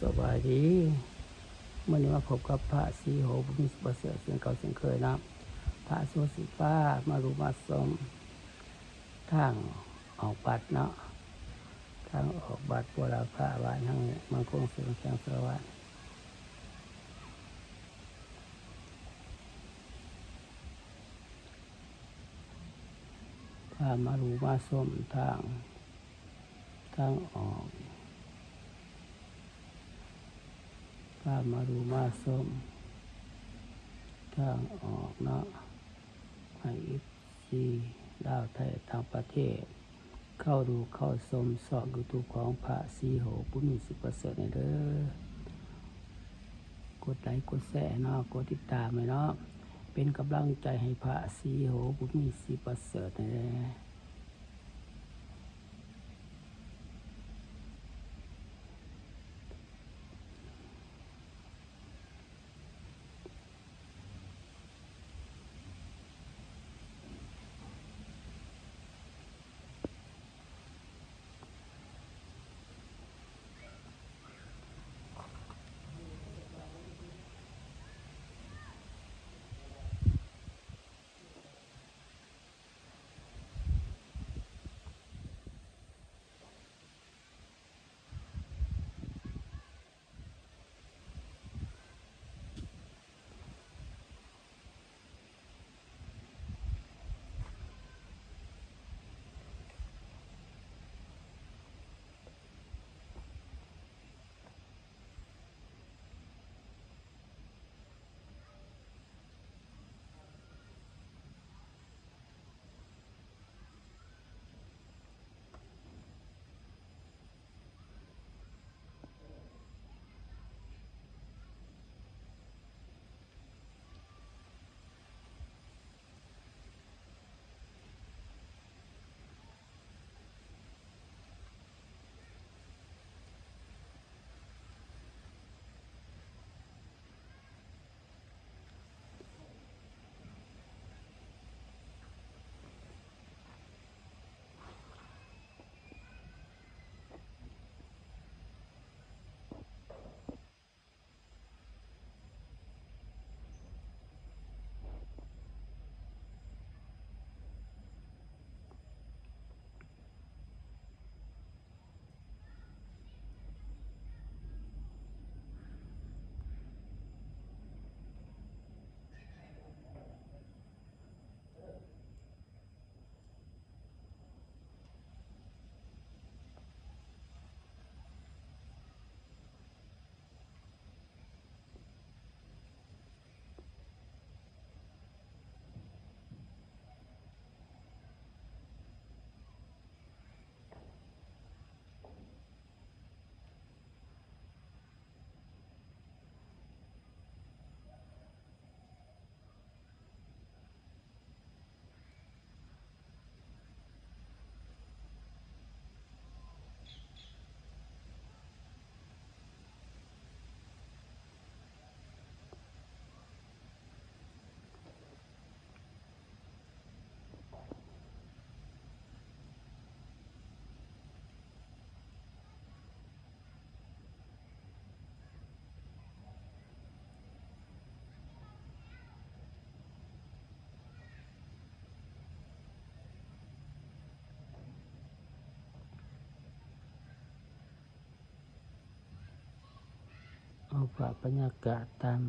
ສະບາຍດີ ມື້ນີ້ມາພົບກັບພະສີໂຫ ບຸນມີ ປະເສີດ ເຊັ່ນເກົ່າເຊັ່ນເຄີຍເນາະ. ພະໂຊສິຟ້າ ມາດູມາຊົມທາງອອກວັດເນາະ, ທາງອອກວັດບົວລາຟ້າ ບ້ານທາງເມືອງຄົງ ເມືອງແຂວງສາລະວັນ. ພາມາດູມາຊົມທາງ ທາງອອກ, ພາມາດູມາຊົມທາງອອກເນາະ ໃຫ້ເອັຟຊີລາວໄທຕ່າງປະເທດ ເຂົ້າດູເຂົ້າຊົມຊ່ອງຢູທູບຂອງພະສີໂຫ ບຸນມີ ສີປະເສີດແດ່ເດີ. ກົດໄລກົດແຊເນາະ, ກົດຕິດຕາມໃຫ້ເນາະ, ເປັນກຳລັງໃຈໃຫ້ພະສີໂຫ ບຸນມີ ສີປະເສີດແດ່. ເອົາພາບບັນຍາກາດຕາມ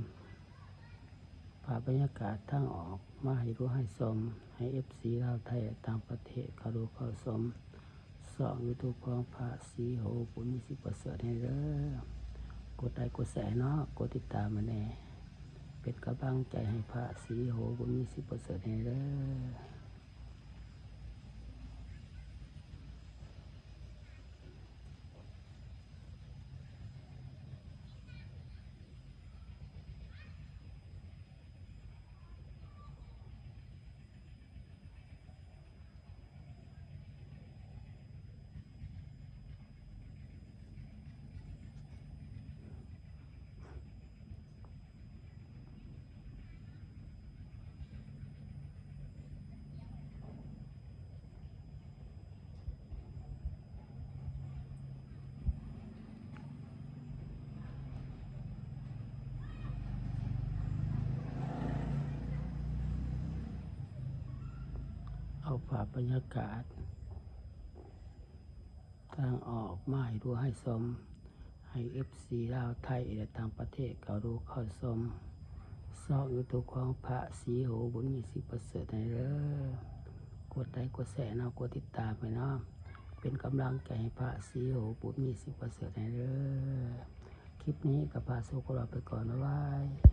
ພາບບັນຍາກາດທາງອອກມາໃຫ້ດູໃຫ້ຊົມ ໃຫ້ເອັຟຊີລາວໄທຕ່າງປະເທດເຂົ້າດູເຂົ້າຊົມຊ່ອງຢູທູບຂອງພະສີໂຫ ບຸນມີ ສີປະເສີດແດ່ເດີ. ກົດໄລກົດແຊເນາະ, ກົດຕິດຕາມໃຫ້ແດ່, ເປັນກຳລັງໃຈໃຫ້ພະສີໂຫ ບຸນມີ ສີປະເສີດແດ່ເດີ. ເ ເອົາພາບບັນຍາກາດທາງອອກມາໃຫ້ດູໃຫ້ຊົມ ໃຫ້ເອັຟຊີລາວ ໄທ ແລະ ຕ່າງປະເທດເຂົ້າດູເຂົ້າຊົມຊ່ອງຢູທູບຂອງພະສີໂຫບຸນມີ ສີປະເສີດ ໃຫ້ເດີ. ກົດໄລກ໌ ກົດແຊເນາະ ກົດຕິດຕາມໃຫ້ເນາະ ເປັນກຳລັງໃຈໃຫ້ພະສີໂຫບຸນມີ ສີປະເສີດ ໃຫ້ເດີ. ຄລິບນີ້ກໍພາສູ່ກັນລາໄປກ່ອນ ບາຍບາຍ.